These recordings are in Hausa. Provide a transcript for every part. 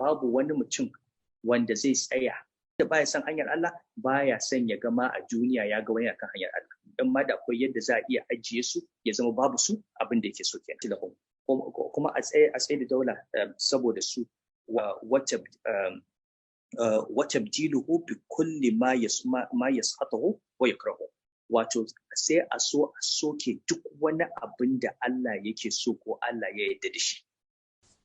Babu wani mutum wanda zai tsaya da baya son hanyar Allah, baya son ya gama a duniya ya ga wani akan hanyar Allah. Dan ma da akwai yadda za a iya ajiye su ya zama babu su, abin da yake so kenan. Kuma a tsaye da daula saboda su, wa tabdiluhu bi kulli ma yasqatuhu wa yakrahu. Wato sai a so a soke duk wani abin da Allah yake so ko Allah ya yarda da shi.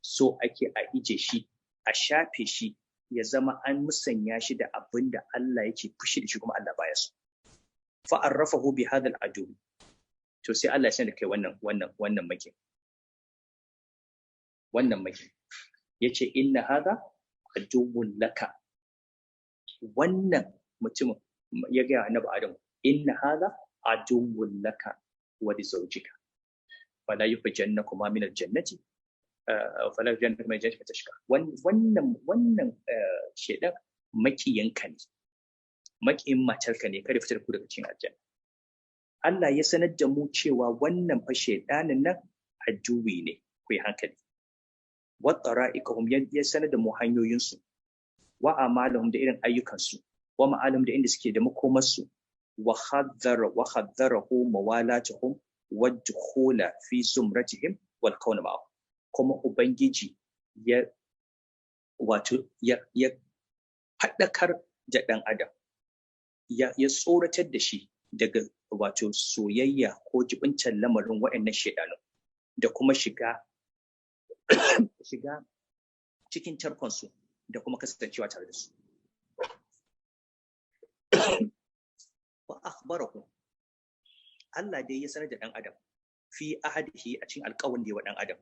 So ake a ije shi, a shafe shi, ya zama an musanya shi da abin da Allah yake fushi da shi kuma Allah baya so. Fa arrafahu bi hadha al-adu. To sai Allah ya sanar da kai wannan maki. Wannan maki. Yace inna hadha aduwwun laka. Wannan mutumin ya ga Annabi Adam, inna hadha aduwwun laka wa li zawjika. Fala yukhrijannakuma min al-jannati fala yukhrijannakuma min al-jannati fatashqa. Wannan shedan makiyanka ne. Makiyin matarka ne, kada fitar ku daga cikin aljanna. Allah ya sanar da mu cewa wannan fa shedanin nan aduwi ne, ku yi hankali. Wa tara'ikahum, ya sanar da mu hanyoyinsu, wa amalahum, da irin ayyukansu, wa ma'alahum, da inda suke da makomarsu, wa haddarahu mawalatuhum wa dukhula fi zumratihim wal kawn ma'ahum. Kuma Ubangiji ya wato ya faɗakar da ɗan adam, ya tsoratar da shi daga wato soyayya ko jibincan lamarin waɗannan shaidanu, da kuma shiga cikin tarkonsu da kuma kasancewa tare da su. Wa akhbarahu, Allah dai ya sanar da ɗan adam fi ahadihi, a cikin alƙawarin da ya wa ɗan adam,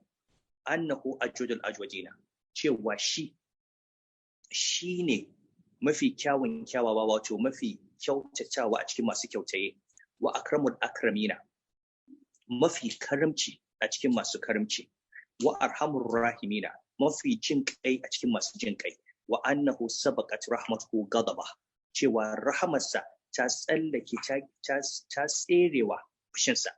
annahu ajwadul ajwadina, cewa shi shine mafi kyawun kyawawa, wato mafi kyautatawa a cikin masu kyautaye, wa akramul akramina, mafi karamci a cikin masu karamci, wa arhamur rahimina, mafi jin kai a cikin masu jin kai, wa annahu sabaqat rahmatuhu ghadaba, cewa rahamarsa ta tsallake ta tserewa fushinsa,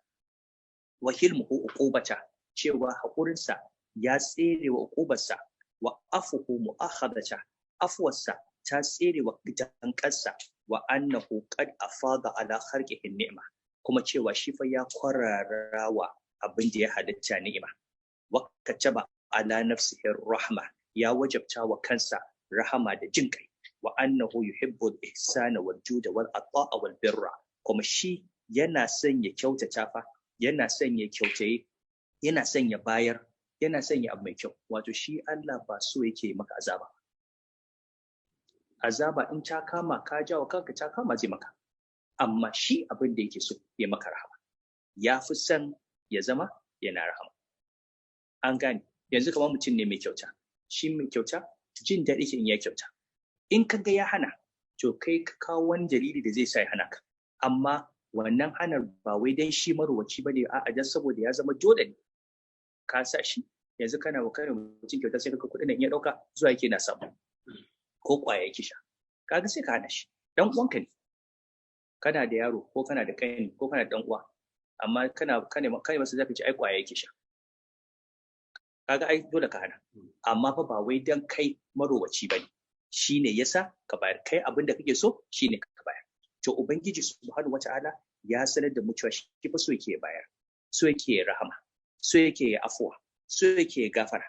wa hilmuhu uqubata, cewa haƙurinsa ya tserewa uqubarsa, wa afuhu mu'akhadata, afwarsa ta tserewa danƙarsa, wa annahu qad afada ala kharqihi ni'ma, kuma cewa shi fa ya kwararawa abin da ya halitta ni'ima, wa kataba ala nafsihi rahma, ya wajabta wa kansa rahama da jin kai, wa annahu yuhibbu al-ihsana wal juda wal ata'a wal birra, kuma shi yana son ya kyautata fa, yana son ya kyautaye, yana son ya bayar, yana son ya abu mai kyau. Wato shi Allah ba so yake maka azaba. Azaba in ta kama ka jawo kanka, ta kama zai maka, amma shi abin da yake so ya maka rahama, ya fi son ya zama yana rahama. An gane? Yanzu kamar mutum ne mai kyauta, shi mai kyauta jin daɗi ke in ya kyauta. In ka ga ya hana, to kai ka kawo wani dalili da zai sa ya hana ka, amma wannan hanar ba wai dan shi marowaci bane, a'a, dan saboda ya zama dole ne ka sa shi. Yanzu kana wa kana mutum kyauta, sai ka kuɗin nan ya ɗauka zuwa yake na samu ko ƙwaya yake sha, kaga sai ka hana shi. Dan uwanka ne, kana da yaro ko kana da ƙani ko kana da dan uwa, amma kana masa zaka ce ai ƙwaya yake sha, kaga ai dole ka hana. Amma fa ba wai dan kai marowaci bane, shine yasa ka bayar, kai abin da kake so shine ka bayar. To Ubangiji subhanahu wataala ya sanar da mu cewa shi fa so yake bayar, so yake rahama, so yake afuwa, so yake gafara.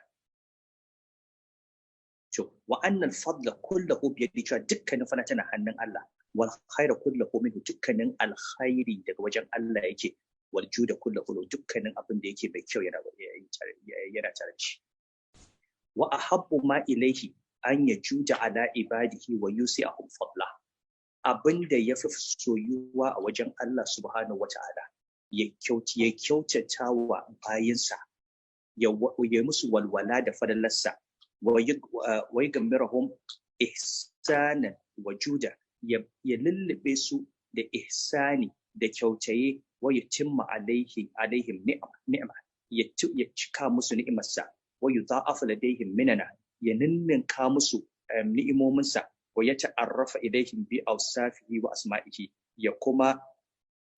To wa annal fadla kullahu bi yadi, cewa dukkanin fana tana hannun Allah, wal khaira kullahu minhu, dukkanin alkhairi daga wajen Allah yake, wal juda kullahu, dukkanin abin da yake mai kyau yana tare da shi. Wa ahabbu ma ilaihi an yajuda ala ibadihi wa yusi'ahum fadla, abin da ya fi soyuwa a wajen Allah subhanahu wata'ala, ya kyautata wa bayinsa, ya musu walwala da fadalarsa, wa yagammirahum ihsanan wa juda, ya lullube su da ihsani da kyautaye, wa yutimma alaihim ni'ma, ya cika musu ni'imarsa, wa yudha'afu ladaihim minana, ya ninninka musu ni'imominsa, wa ya ta'arrafa ilaihim bi awsafihi wa asma'ihi, ya kuma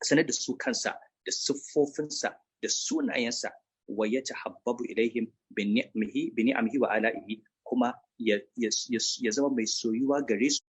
sanar da su kansa da siffofinsa da sunayensa, wa ya tahabbabu ilaihim bi ni'amihi wa ala'ihi, Kuma ya zama mai soyuwa gare su.